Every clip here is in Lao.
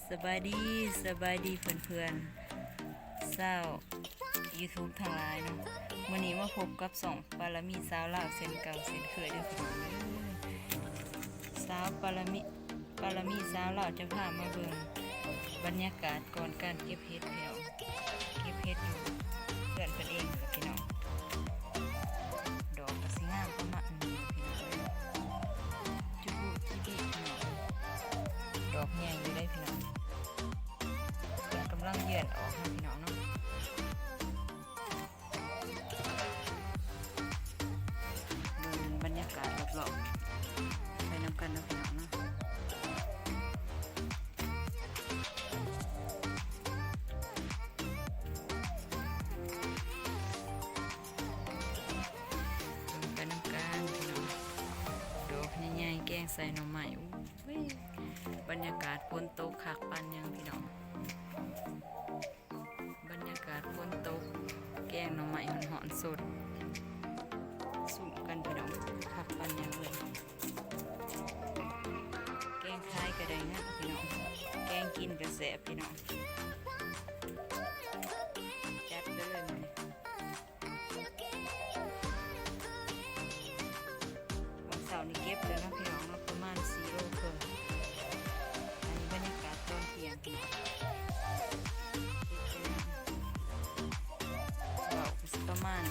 ສະບາຍດີ ສະບາຍດີເພື່ອນໆ ຊາວຢູທູບທັງຫຼາຍເນາະ. ມື້ນີ້ມາພົບກັບຊ່ອງປາລະມີສາວລາວເຊັ່ນເກົ່າເຊັ່ນເຄີຍເດີພີ່ນ້ອງເດີ. ສາວປາລະມີ ປາລະມີສາວລາວຈະພາມາເບິ່ງບັນຍາກາດກ່ອນການເກັບເຫັດພີ່ນ້ອງ. ເກັບເຫັດຢູ່ເຮືອນເພິ່ນເອງແຫຼະພີ່ນ້ອງ. ດອກກໍຊິງາມປະມານນີ້ພີ່ນ້ອງເອີຍ. ຈຸບຸຈິບິພີ່ນ້ອງເອີຍ. ດອກໃຫຍ່ຢູ່ເດ້ພີ່ນ້ອງ. ເພິ່ນກຳລັງເຍືອນອອກເນາະພີ່ນ້ອງເນາະ. ເບິ່ງບັນຍາກາດລອບໆ ໄປນຳກັນເນາະພີ່ນ້ອງເນາະ. ເບິ່ງໄປນຳກັນພີ່ນ້ອງ. ດອກໃຫຍ່ໆ ແກງໃສ່ໜໍ່ໄມ້. ໂອ້ຍ ບັນຍາກາດຝົນຕົກຄັກປານຫຍັງພີ່ນ້ອງ. ບັນຍາກາດຝົນຕົກ ແກງໜໍ່ໄມ້ຮ້ອນໆ ສົດ ຊຸມກັນພີ່ນ້ອງ. ຄັກປານຫຍັງເລີຍ. ແກງຂາຍກໍໄດ້ງາມພີ່ນ້ອງ. ແກງກິນກໍແຊບພີ່ນ້ອງ. ຈັດໄປເລີຍມື້ນີ້. ມື້ເຊົ້ານີ້ເກັບແລ້ວເນາະພີ່ນ້ອງເນາະ ປະມານສີ່ໂລເຄິ່ງ. ອັນນີ້ບັນຍາກາດຕອນທ່ຽງພີ່ນ້ອງ. ເກັບໄປນຳ ເບົ້າກໍຊິປະມານ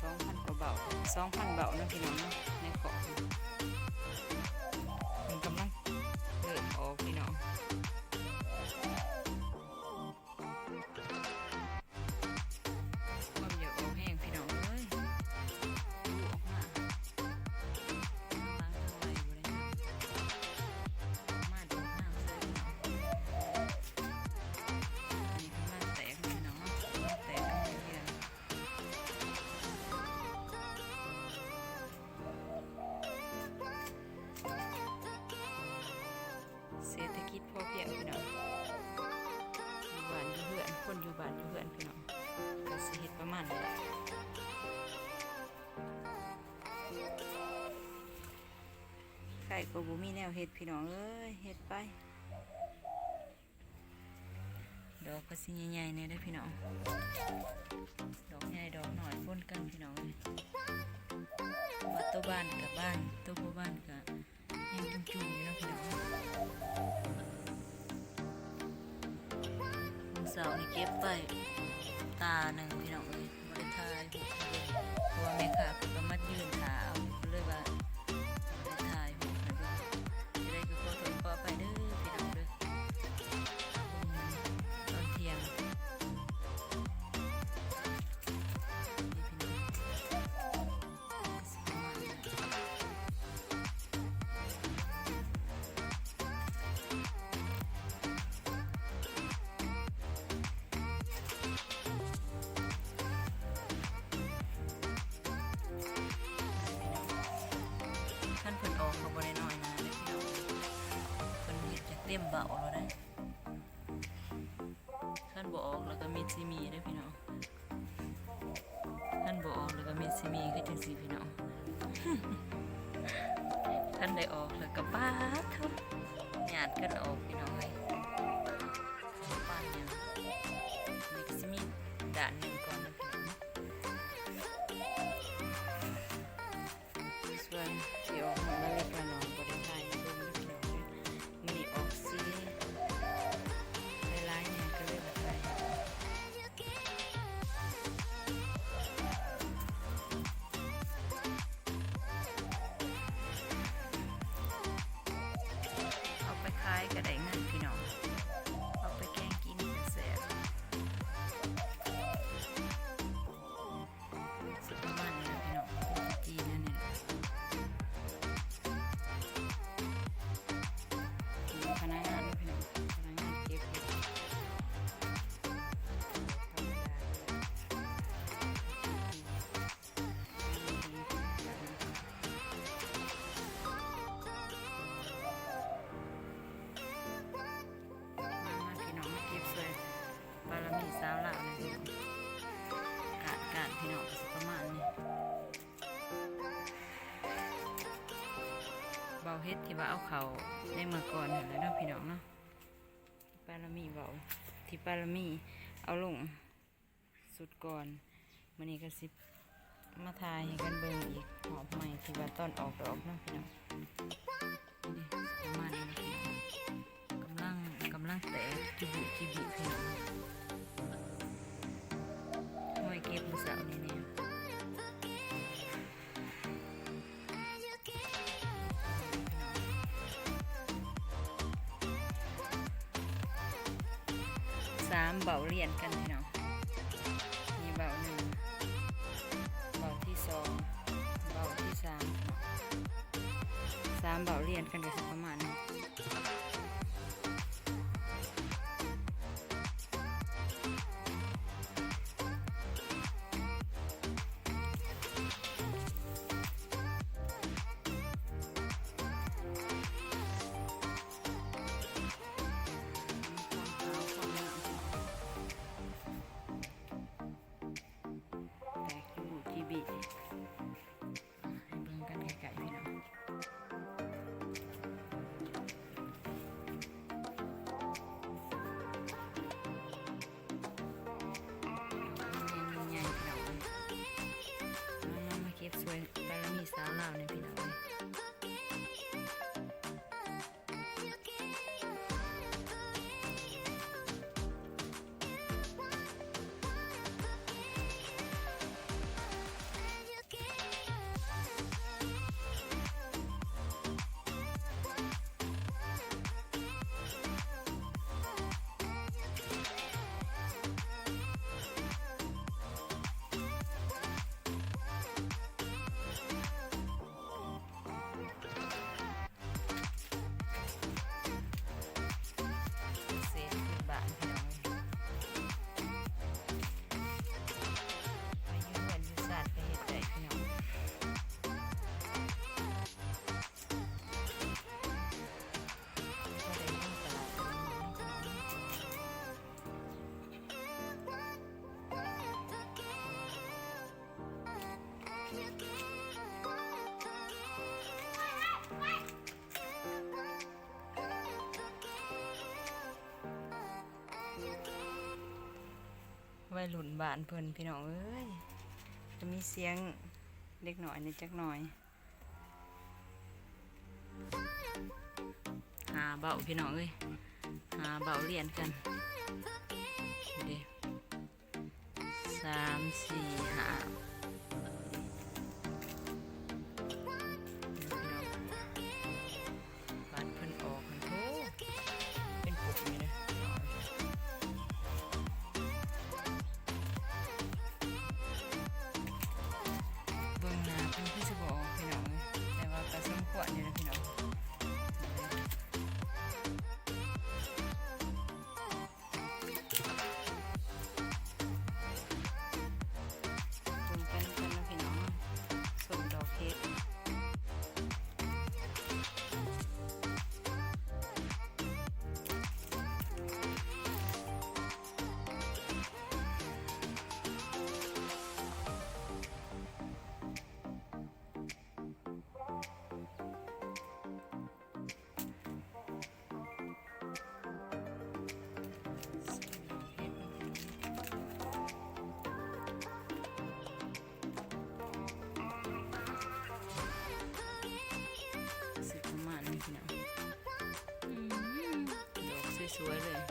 ສອງພັນກວ່າເບົ້າ ສອງພັນເບົ້າເນາະພີ່ນ້ອງເນາະ ໃນຂອງ. ມັນກຳລັງເລີ່ມອອກພີ່ນ້ອງ. ຄວາມຢາກອອກແຮງພີ່ນ້ອງເອີຍ ອອກມາ ທາງຫຼັງທາງໄວບໍ່ໄດ້ ອອກມາດອກງາມເລີຍພີ່ນ້ອງ. ອັນນີ້ກຳລັງແຕກພີ່ນ້ອງເນາະ ກຳລັງແຕກກຳລັງເຍືອນ. ເສດຖະກິດພໍພຽງພີ່ນ້ອງ ຢູ່ບ້ານຢູ່ເຮືອນ ຄົນຢູ່ບ້ານຢູ່ເຮືອນພີ່ນ້ອງ ກໍຊິເຮັດປະມານນີ້ແຫຼະ. ໃຜກໍບໍ່ມີແນວເຮັດພີ່ນ້ອງເອີຍ ເຮັດໄປ. ດອກກໍຊິໃຫຍ່ໆ ແດ່ເດີພີ່ນ້ອງ ດອກໃຫຍ່ດອກນ້ອຍປົນກັນພີ່ນ້ອງເອີຍ. ວ່າໂຕບານກໍບານ ໂຕບໍ່ບານກໍ ຍັງຈຸ່ມໆ ຢູ່ເນາະພີ່ນ້ອງ. ມື້ເຊົ້ານີ້ເກັບໄປຕາໜຶ່ງພີ່ນ້ອງເອີຍ ບໍ່ໄດ້ຖ່າຍຮູບໃຫ້ເບິ່ງ ເພາະວ່າແມ່ຄ້າເພິ່ນກໍມາຢືນຖ້າເອົາ ກໍເລີຍວ່າບໍ່ໄດ້ຖ່າຍຮູບໃຫ້ເບິ່ງ. ຈັ່ງໃດກໍຂໍໂທດຂໍອະໄພເດີພີ່ນ້ອງເດີ ຕອນທ່ຽງ. ຄັນເພິ່ນອອກກໍບໍ່ໄດ້ນ້ອຍໜ້າເດ້ພີ່ນ້ອງ ເພິ່ນເຮັດຈະເຕັມເບົ້າແລ້ວເດ້. ຄັນບໍ່ອອກແລ້ວກໍມິດຊິມີເດ້ພີ່ນ້ອງ ຄັນບໍ່ອອກແລ້ວກໍມິດຊິມີ ຄືຈັ່ງຊີ້ພີ່ນ້ອງ. ຄັນໄດ້ອອກແລ້ວກໍປາດໂທ້ ຍາດກັນອອກພີ່ນ້ອງເອີຍ ປານຫຍັງ. ນີ້ກໍຊິມີດ້ານໜຶ່ງກ່ອນເນາະພີ່ນ້ອງ. ສ່ວນທີ່ອອກມາລະເລັກລະນ້ອຍບໍ່ໄດ້ຖ່າຍໃຫ້ເບິ່ງເດີພີ່ນ້ອງເອີຍ ມື້ນີ້ອອກສີຫຼາຍໆ ແຮງກໍເລີຍບໍ່ຖ່າຍ. ເອົາໄປຂາຍກໍໄດ້ເງິນພີ່ນ້ອງ ເອົາໄປແກງກິນກໍແຊບ. ປະມານນີ້ແຫຼະພີ່ນ້ອງ ຈີນອັນນີ້ແຫຼະ. ພະນັກງານເນາະພີ່ນ້ອງ ພະນັກງານເກັບເຫັດ ທຳມະດາ. ມາໆ ພີ່ນ້ອງ ມາເກັບຊ່ວຍ ປາລະມີສາວລາວນີ້ພີ່ນ້ອງ ກາດໆ ພີ່ນ້ອງ ກໍຊິປະມານນີ້ ເບົ້າເຫັດທີ່ວ່າເອົາເຂົ້າໃນເມື່ອກ່ອນຫັ້ນແຫຼະເນາະ ພີ່ນ້ອງເນາະ. ປາລະມີເວົ້າ ທີ່ປາລະມີເອົາລົງສຸດກ່ອນ. ມື້ນີ້ກໍຊິມາຖ່າຍໃຫ້ກັນເບິ່ງອີກຮອບໃໝ່ ທີ່ວ່າຕອນອອກດອກເນາະພີ່ນ້ອງ. ນີ້ປະມານນີ້ພີ່ນ້ອງ ກຳລັງ ກຳລັງແຕກຈຸບຸຈິບິພີ່ນ້ອງ. ຫ້ອຍເກັບມື້ເຊົ້ານີ້ນີ້. ສາມເບົ້າລຽນກັນພີ່ນ້ອງ. ມີເບົ້າໜຶ່ງ ເບົ້າທີສອງ ເບົ້າທີສາມ ສາມເບົ້າລຽນກັນກໍຊິປະມານນີ້. ແຕກຈຸບຸຈິບິ ໃຫ້ເບິ່ງກັນໃກ້ໆ ພີ່ນ້ອງ. ໃຫຍ່ໆ ພີ່ນ້ອງເອີຍ. ມາ ມາ ມາເກັບຊ່ວຍບາລະມີສາວລາວແດ່ພີ່ນ້ອງເອີຍ. ເສດພື້ນບ້ານພີ່ນ້ອງເອີຍ ໄປຢູ່ເຮືອນຢູ່ຊານກໍເຮັດໄດ້ພີ່ນ້ອງ. ໄວລຸ້ນບ້ານເພິ່ນພີ່ນ້ອງເອີຍ ຈະມີສຽງເດັກນ້ອຍນີ້ຈັກໜ່ອຍ. ຫ້າເບົ້າພີ່ນ້ອງເອີຍ ຫ້າເບົ້າລຽນກັນ ເດ້ ສາມ ສີ່ ຫ້າ. ບາດເພິ່ນອອກຫັ້ນ ໂທ້ ເປັນປຸກນີ້ເດ້. ເບິ່ງໜ້າເພິ່ນຄືຊິບໍ່ອອກພີ່ນ້ອງເອີຍ ແຕ່ວ່າກໍສົມຄວນຢູ່ນະພີ່ນ້ອງ. ເບິ່ງໄປນຳກັນເນາະພີ່ນ້ອງເນາະ ສົ້ມດອກເຫັດ. ຊິປະມານນີ້ພີ່ນ້ອງ ອືມ ດອກສວຍໆເລີຍ.